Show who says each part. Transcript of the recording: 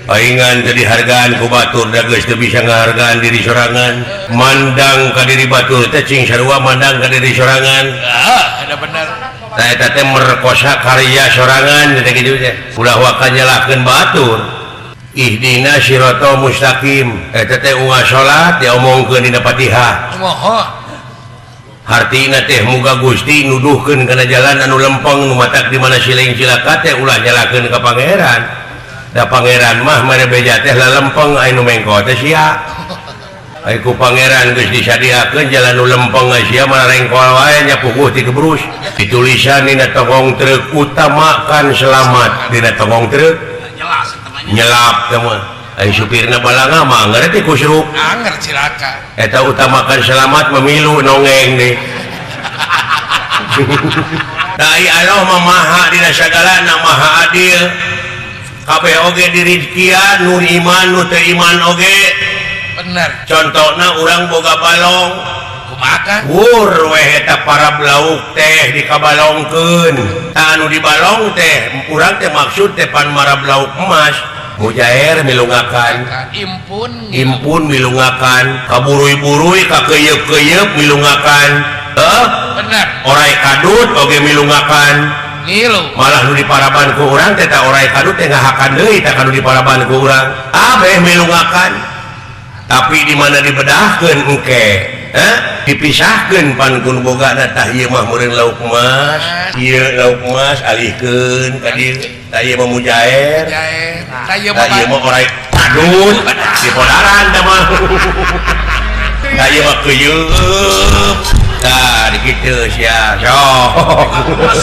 Speaker 1: Paingan teu dihargaan ku batur da geus teu bisa ngahargaan diri sorangan. Mandang ka diri batur teh cing sarua mandang ka diri sorangan.
Speaker 2: Ah, ada bener.
Speaker 1: Tah eta teh merkosa karya sorangan teh kitu teh. Ulah waka nyalahkeun batur. Ihdina siratal mustaqim. Eta teh unggal salat diomongkeun dina Fatihah.
Speaker 2: Mohon.
Speaker 1: Hartina teh muga Gusti nuduhkeun kana jalan anu lempeng nu matak di mana siling cilaka teh ulah nyalahkeun ka pangeran. Da pangeran mah mere beja teh lalempeng aya nu mengko teh sia. Ai ku pangeran geus disadiakeun jalan nu lempeng sia mah rengkol wae nya puguh ti kebrus. Ditulisan dina tongong truk utamakan selamat dina tongong truk.
Speaker 2: Jelas eta mah.
Speaker 1: Nyelap teh mah. Ai supirna balanga mah ngerti kusruk.
Speaker 2: Anger cilaka.
Speaker 1: Eta utamakan selamat memilu nongeng deh. Dai Allah mah maha dina sagalana maha adil. Kabeh oge dirizkian nu iman nu teu iman oge.
Speaker 2: Bener.
Speaker 1: Contohna urang boga balong.
Speaker 2: Kumaha?
Speaker 1: Wur weh eta para lauk teh dikabalongkeun. Tah anu dibalong teh urang teh maksud teh pan marab lauk emas. Mujair milungakan.
Speaker 2: Impun.
Speaker 1: Impun milungakan, kaburui-burui kakeyeup-keyeup milungakan. Heuh?
Speaker 2: Bener.
Speaker 1: Orai kadut oge milungakan.
Speaker 2: Ngilu.
Speaker 1: Malah nu diparaban ku urang teh ta orai kadut teh ngahakan deui tah kanu diparaban ku urang. Abeh milungakan. Tapi di mana dibedahkeun engke? Heh? Dipisahkeun pan ku nu bogana tah ieu mah meureun lauk emas, ieu lauk emas alihkeun ka dieu. Tah ieu mah mujair.
Speaker 2: Mujair. Tah ieu
Speaker 1: Tah ieu
Speaker 2: mah
Speaker 1: mah orai kadut di podaran tah mah. Tah ieu mah keyeup. Tah dikitu sia. Sok.